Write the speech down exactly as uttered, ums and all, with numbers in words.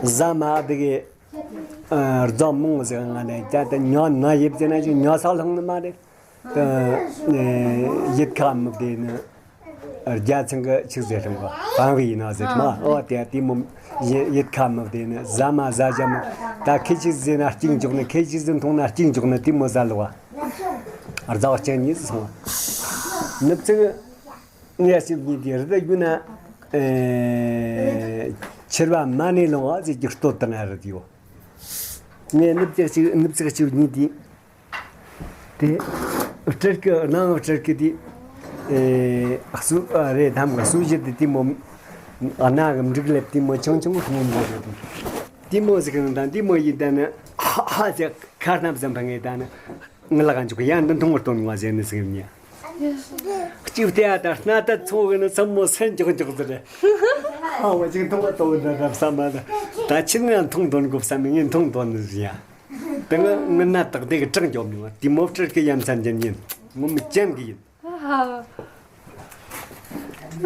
ཟ་མ་དེ་གི་རྫོང་མང་ཟིག་ང་ནས་ཀྱ་དེ་ཉོ་ན་ཡིབ་ཟེར་ན་ཅིག་ཉོ་ས་ལྷུང་ནི་མ་རེད། དེ་ཡིད་ཁ་མི་བདེ་ནི། རྒྱ་ཚང་གི་ཆིག་ཟེར་རིང་གོ་ཧྥང་ཝེ་ཡིན་ནོ་ཟེར་མ། ཨོ་དེ་དེ་མོ་ཡིད་ཁ་མི་བདེ་ནི། ཟ་མ་ཟ་བྱ་མི། ད་ཁེ་ཆིག་ཟེར་ན་གཅིག་འཇོག་ནི། ཁེ་ཆིག་ཟེར་འཐུང་ན་གཅིག་འཇོག་ནི། དེ་མོ་ཟ་ལོ་བ། རྫོགས་ཅན་གཉིས་སོང་བ། ནུབ་ཚིགས་ངས་སེམས་ཉིད་དེ་རི་དྭགས་རྒྱུ་ན། ཨེ། ཆེར་བ་མ་ནས་ལོང་བ་ཟེར་གྱི་སྟོད་དང་ཨ་རི་དེའོ། ངས་ནུབ་ཚིགས་གཅིག་ནུབ་ཚིགས་གཅིག་གཉིས་དེ། དེ། སྤྲུལ་སྐུ་སྣང་བ་སྤྲུལ་སྐུ་དེ། ཨེ། གསོ་རེད་དམ་གི་གསོ་བྱེད་དེ་དེ་མོ། ཨ་ན་གི་འབྲུག་ལེབ་དེ་མོ་ཆུང་ཆུང་ཧྲུང་མོ་རེད། དེ་མོ་ཟིག་གི་ནང་དང་དེ་མོ་ཡིན་ད་ནི་ཧ་ཧ་ཟེར་ཁ་སྣབས་ཙམ་ཕ་ངེ་ད་ནི། ངི་ལག་འཇུག་ཡང་འདི་འཐུང་བར་སྟོན་ང་ཟེར་ནི་ཟེར་ཉེ། གཅིག་བལྟས་ཨ་ད་སྣ་ད་ཚོ་གི་ནི་ཚམ་མོ་སེན་འཇོག་འཇོག་ཟེར། ཧ་བ་ཅིག་འཐུང་བར་སྟོན་ད་རབ་བསམ་མ་ད། ད་ཕྱིར་ང་འཐུང་དོན་དགོས་བསམ་ངས་འཐུང་དོན་ནི་ཟེར་ཡ། དེ་ང་ངི་ན་དག་དེ་གི་གྲགས་འཇོག་མི་བ་དེ་མོ་སྤྲུལ་སྐུ་ཡ་མཚན་ཅན་ཡིན། ངོ་མི་ཅན་གི་ཡིན། ཧ།